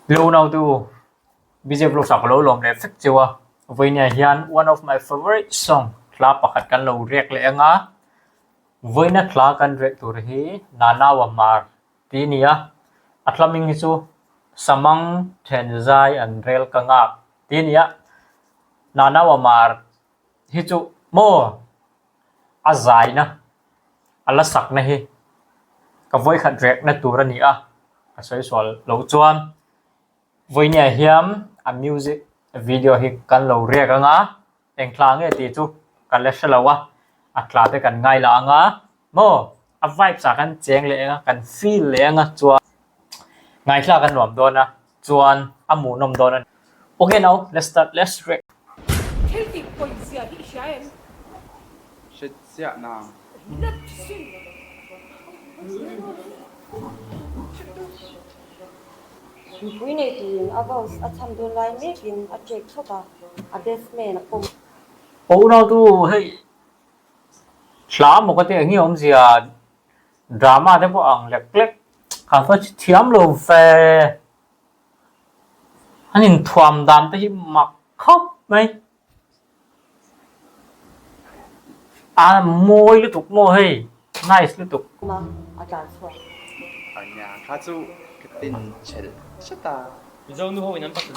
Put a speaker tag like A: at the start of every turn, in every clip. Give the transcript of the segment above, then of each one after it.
A: Lo nautu BJ Vlogs ah ka lo lawm leh vek cheu a, vawiinah hian one of my favourite song hla pakhat kan lo riak leh ang a, vawiina hla kan riak tur hi Nanawa Hmar tih a ni a, a hla hming hi chu Samang Thenzai an rel ka ngak tih a ni a, Nanawa Hmar hi chu maw a zaina a la sakna hi ka vawikhat rekna tur a ni a, ka sawi sual loh chuan vawinia hian a music video hi kan lo riak ang a, eng thla nge tih chu ka la hre lo a, a tla te kan ngai lah ang a maw a vibes ah kan cheng leh ang a kan feel leh ang a chuan ngaithla kan nuam dawn a chuan a hmuhnawm dawn a ni. Ok now let's start let's react.
B: Thil tih pawi zia hi i hria em?
C: Hre chiah nang.
D: Mipui nei turin a vows a chham dawn lai mekin a ṭek thlawp a, a best man a pawm.
A: Aw unautu hei hla maw ka tih ang hi awmzia drama te pawh ang lek lek kha kha thiam lo ve an inthuam dan te hi mak khawp mai a mawi lutuk maw hei nice lutuk.
D: A tlan chhuak.
C: Ania kha chu ka tin chelh chet a.
E: Mizo nu ho in an pasal.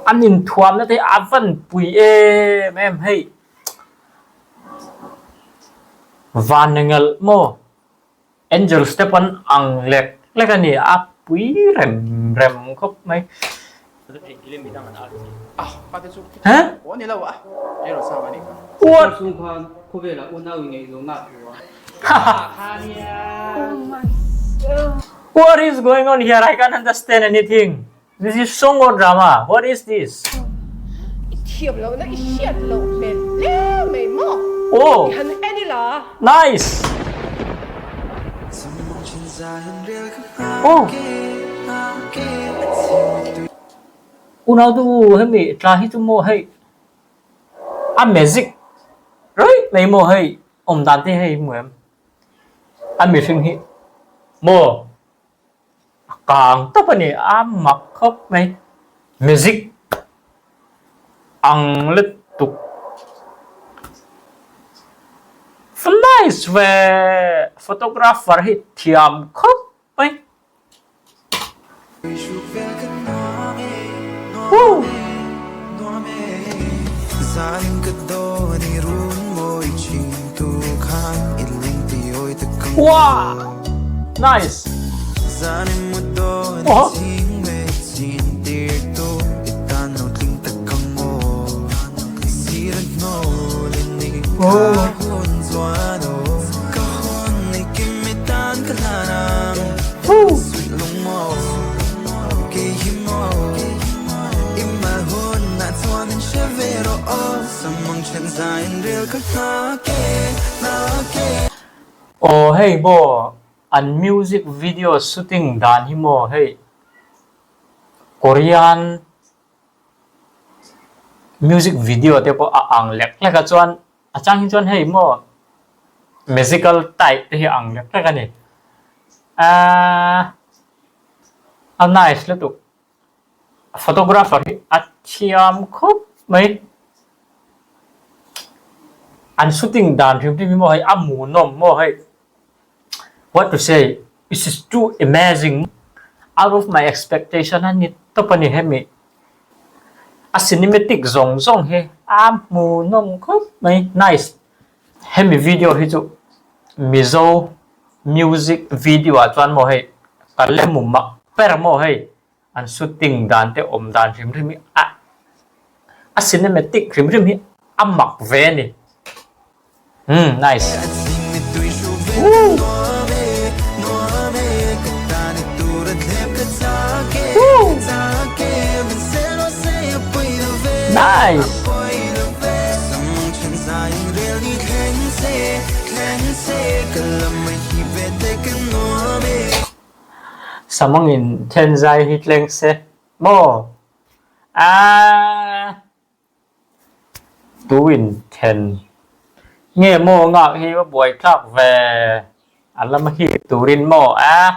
A: An inthuamna te hi a van pui em em hei. Van ngelh maw Angel step an ang lek lek a ni a pui rem rem khawp mai. What? What is going on here I can't understand anything. This is song or drama? What is this?
B: I thiam loh na i hriat loh hmel hle mai maw?
A: Oh!
B: I han en ila.
A: Nice! Oh! Unau tu hemi tla hi chu maw hei a magic raih mai maw hei awm dan te hei hmu em? A mihring hi maw A kang tawp a ni, a mak khawp mai. Music ang lutuk. Nice ve, photographer hi thiam khawp mai. Woo. Wow! Nice! Oh! Oh! Aw hei maw an music video shooting dan hi maw hei Korean music video te pawh a ang lek lek a chuan a chang hi chuan hei maw musical type te hi a ang lek lek a ni aaa a nice lutuk. Photographer hi a thiam khawp mai. An shooting dan hrim hrim hi maw hei a hmuhnawm maw hei what to say it is too amazing out of my expectation a ni tawp a ni hemi a cinematic zawng zawng hi a hmuhnawm khawp mai nice hemi video hi chu Mizo music video ah chuan maw hei ka lemu mak ber maw hei. An shooting dan te awm dan hrim hrim hi a a cinematic hrim hrim hi a mak ve a ni. Umm nice. Woo. Woo. Nice. Samangin Thenzai hi tleng se maw? Aaa tuin then nge maw ngak hi va buai thlak ve a lama hip turin maw? Aaa.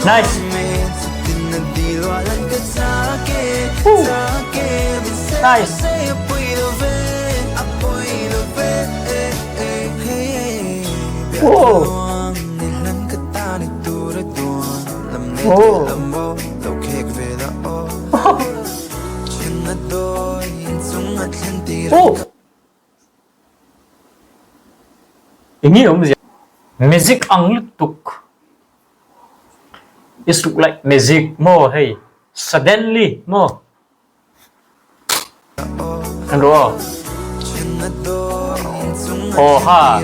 A: Nice. Nice. Whoa. Whoa. Oh. Enge awmzia? Magic ang lutuk. It's look like magic maw hei. Suddenly maw. An rawh aw. Aw ha.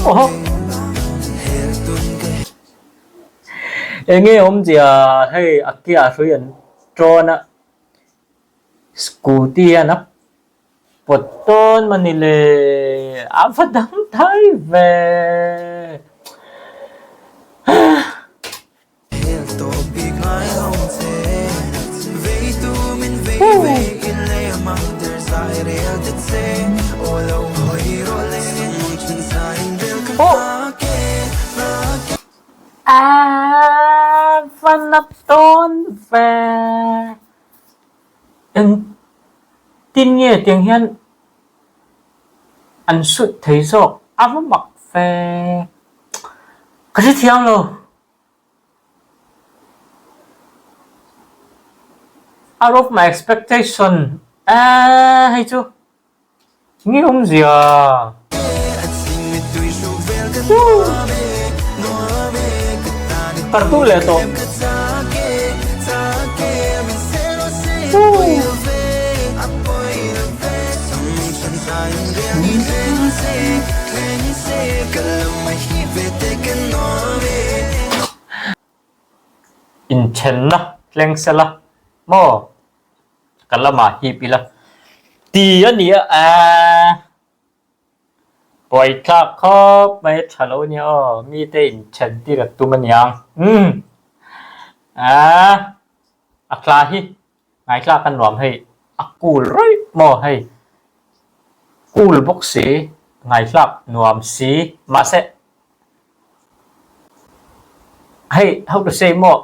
A: Aw. Enge awmzia hei a kia hrui an tawn a, scooty hian a pawt tawn mani le, a va dang thai ve. A va na tawn ve. Engtin nge tiang hian an sut thei zawk a va mak ve. Ka hrethiam lo. Out of my expectation a hei chu nge awmzia. Kartu leh tawh. Inthenna tleng sela maw ka lamah hip ila ti a ni a aaa buaithlak khawp mai tha lo nia aw mite inthen tir a tum a niang umm aaa a tla hi Ngaithlak a nuam hei a cool raih maw hei cool bawk si ngaithlak nuam si mahse hei how to say maw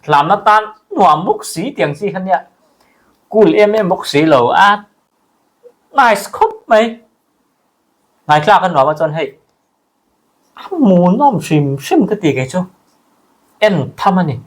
A: hlamna tan nuam bawk si tiang chi kha nia cool em em bawk si lo a nice khawp mai ngaithlak a nuam a chuan hei A hmuhnawm hrim hrim ka ti kei chu en tham a ni.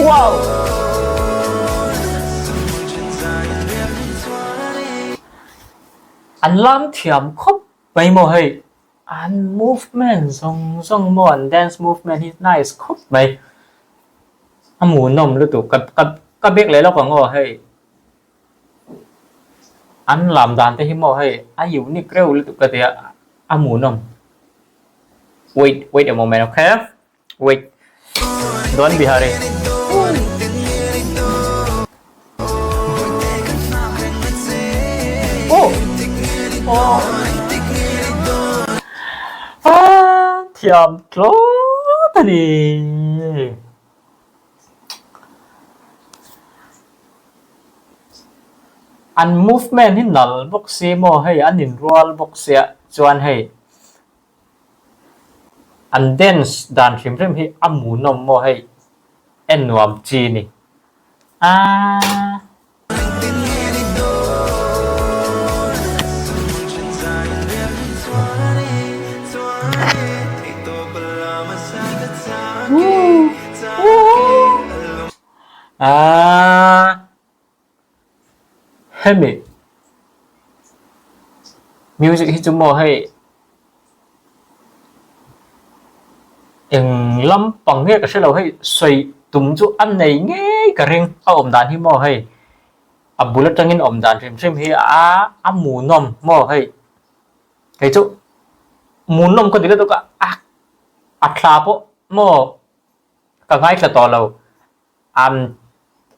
A: Wow! An lam thiam khawp mai maw hei. An movement zawng zawng maw an dance movement hi nice khawp mai. A hmuhnawm lutuk ka ka ka bek leh lawk ang aw hei. An lam dan te hi maw hei a unique reuh lutuk ka ti a a hmuhnawm. Wait wait a moment okay. Wait. Don't be hurry. Oh! Oh! Ah, thiam tlawt a ni. An movement hi nal bawk si maw hei an inrual bawk sia chuan hei An dance dan hrim hrim hi a hmuhnawm maw hei en nuam chi ni aa. Aa. Hemi music hi chu maw hei eng lampang nge ka hrelo hei sawi tum chu a nei ngei ka ring a awm dan hi maw hei a bul atangin awm dan hrim hrim hi a a hmuhnawm maw hei kei chu hmuhnawm ka ti lutuk a a thla pawh maw. Ka ngaithla tawh lo. An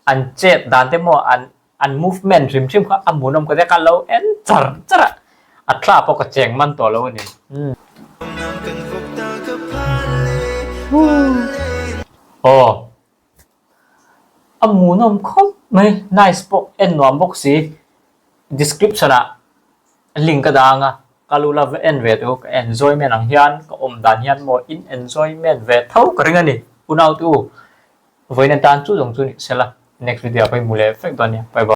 A: an chet dan te maw an an movement hrim hrim kha a hmuhnawm ka tia ka lo en char char a, a thla pawh ka cheng man tawh lo a ni. Aw a hmuhnawm khawp mai nice pawh en nuam bawk si description ah link ka dah ang a ka lu la va en ve teh u ka enjoyment ang hian ka awm dan hian maw in enjoyment ve tho ka ring a ni unau te u vawiin atan chu zawng chu ni sela next video ah pawh i hmu leh vek dawn nia bye bye.